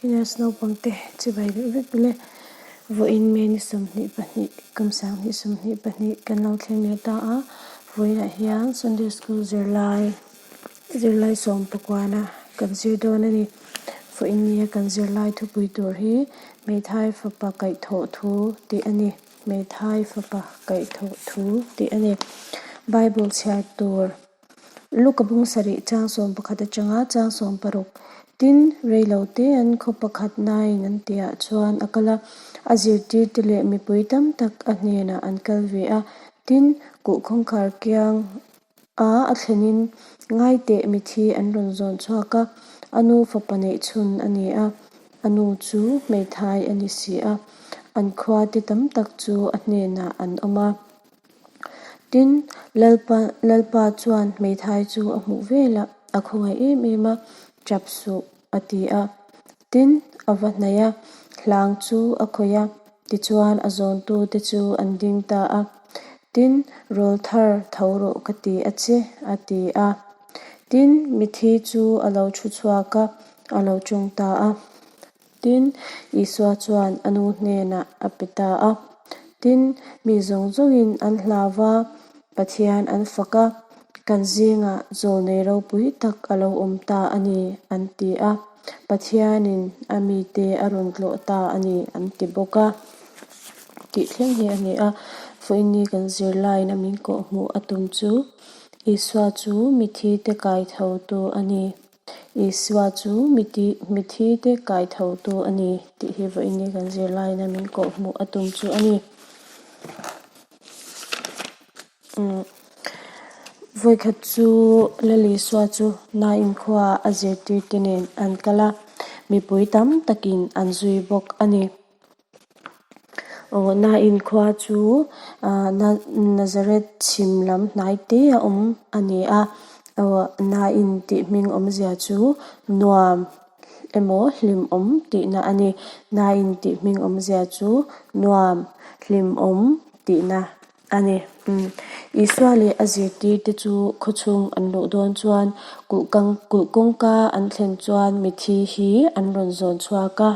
Yes naupangte chibai leh vek ule vawiin May ni 22 kum 2022 kan lo thleng leh ta a vawiinah hian Sunday school zirlai zirlai sawm pakuana kan zir dawn a ni vawiin nia kan zirlai thupui tur hi hmeithai fapa kaihthawh thu tih a ni hmeithai fapa kaihthawh thu tih a ni Bible chhiar tur. Luka bung sarih chang 11 atanga chang 16. Tin, reilo te an khaw pakhat nain an tihah chuan a kal a, a zirtirte leh mipui tam tak a hnenah an kal ve a. Tin, kulh kawngkhar kiang a a thlenin ngaiteh mithi an rawn zawn chhuak a, a nu fapa neih chhun a ni a, a nu chu hmeithai a ni si a, an khuate tam tak chu a hnenah an awm a. Tin, Lalpa Lalpa chuan hmeithai chu a hmuh velah a khawngaih em em a, Tap suh, a ti a. Tin, a va hnaih a, hlang chu a khawih a, tichuan a zawntute chu an ding ta a. Tin, Rawlthar tho rawh ka ti a che, a ti a. Tin, mithi chu a lo thu chhuak a, a lo tawng ta a. Tin, Isua chuan a nu hnenah a pe ta a. Tin, mi zawng zawngin an hlau va, Pathian an fak a, Kan zingah zawlnei ropui tak a lo awm ta a ni, an ti a. Pathianin a mite a rawn tlawh ta a ni, an ti bawk a. Tih thleng hi a ni a. Vawiinni kan zirlaiin a min kawhhmuh a tum chu Isua chu mithite kaithotu a ni. Isua chu mithite kaithotu a ni tih hi vawiin kan zirlaina min kawhhmuh a tum chu a ni. Vawikhat chu Lal Isua chu Nain khuaah a zirtirte nen an kal a, mipui tam takin an zui bawk a ni. Aw Nain khua chu Nazareth chhim lam hnai te a awm a ni a, aw Nain tih hming awmzia chu nuam emaw hlimawm tihna a ni. Nain tih hming awmzia chu nuam hlimawm tihna a ni. Isua leh a zirtirte chu khawchhung an luh dawn chuan kulh kulh kawngka an thlen chuan mithi hi an rawn zawn chhuak a.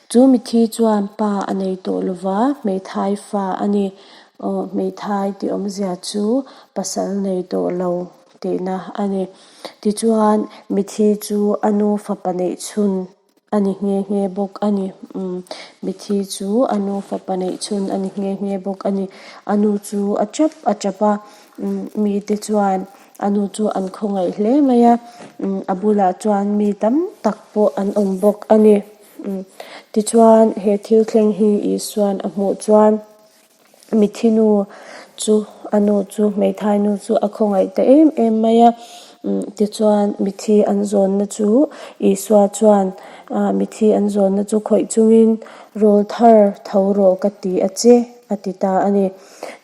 Chu mithi chuan pa a nei tawh lova, hmeithai fa a ni. Aw, hmeithai tih awmzia chu pasal nei tawh lo tihna a ni. Tichuan, mithi chu a nu fapa neih chhun a ni nghe nghe bawk a ni. Umm, mithi chu a nu fapa neih chhun a ni nghe nghe bawk a ni. A nu chu a tap a tap a, umm, mite chuan A nu chu an khawngaih hle mai a, a bulah chuan mi tam tak pawh an awm bawk a ni. Tichuan he thil thleng hi Isua'n a hmuh chuan mithi nu chu a nu chu hmeithai nu chu a khawngaih ta em em mai a. Tichuan mithi an zawnna chu Isua chuan mithi an zawnna chu khawih chungin rawl thar tho rawh ka ti a che a ti ta a ni.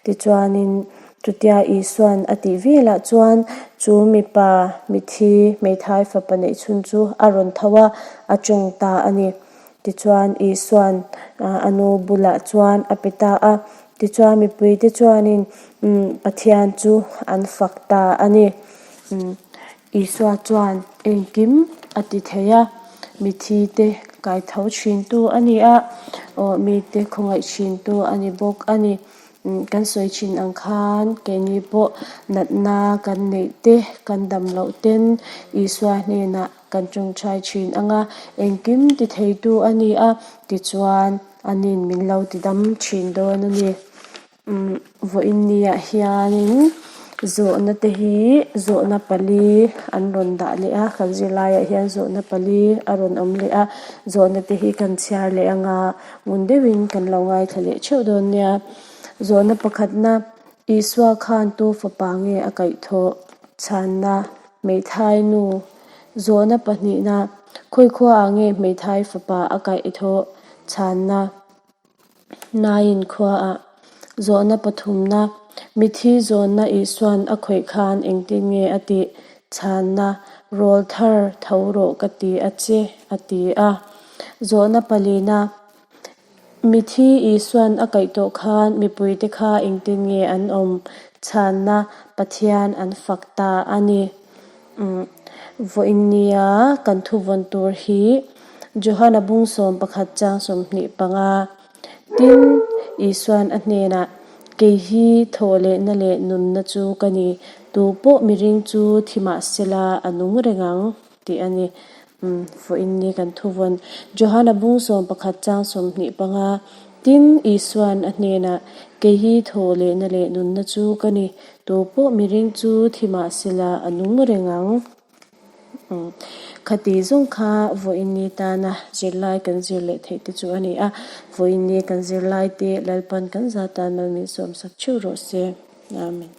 Tichuanin. Chutia Isua'n a tih velah chuan chu mipa mithi hmeithai fapa neih chhun chu a rawn tho a, a tawng ta a ni. Tichuan Isua'n a nu bulah chuan a pe ta a. Tichuan mipuite chuanin Pathian chu an fak ta a ni. Isua chuan engkim a ti thei a, mithite kaitho thintu a ni a, aw mite khawngaih thintu a ni bawk a ni. Kan sawi thin ang khan keini pawh natna kan neih te, kan dam loh ten Isua hnenah kan tawngtai thin ang a, engkim ti theitu a ni a, tichuan anin min lo ti dam thin dawn a ni. Vawiin niah hianin zawhna te hi zawhna pali an rawn dah leh a, kan zirlaiah hian zawhna pali a rawn awm leh a, zawhna te hi kan chhiar leh ang a. Ngun deuhin kan lo ngaithla leh theuh dawn nia. Zawhna pakhatna, Isua khan tu fapa nge a kaihthawh? Chhanna, Hmeithai nu. Zawhna pahnihna, Khawi khuaah nge hmeithai fapa a kaihthawh? Chhanna, Nain khuaah. Zawhna pathumna, Mithi zawnna Isua'n a khawih khan engtin nge a tih? Chhanna, Rawl thar tho rawh ka ti a che, a ti a. Zawhna palina, Mithi Isua'n a kaih tawh khan mipuite kha engtin nge an awm? Chhanna, Pathian an fak ta a ni. Umm. Vawiinnia kan thuvawn tur hi Johana bung 11 chang 25. Tin, Isuan a hnenah, Kei hi thawhlehna leh nunna chu ka ni, tu pawh miring chu thi mah sela a nung reng ang, tih a ni. Umm, vawiinni kan thuvawn. Johana bung 11 chang 25. Tin, Isuan a hnenah, Kei hi thawhlehna leh nunna chu ka ni, tu pawh miring chu thi mah sela a nung reng ang. Khati zawng kha vawiinni tana zirlai kan zir leh theih te chu a ni a, vawiinni kan zirlai te Lalpan kan za tan mal min sawmsak theuh rawh se. Amen.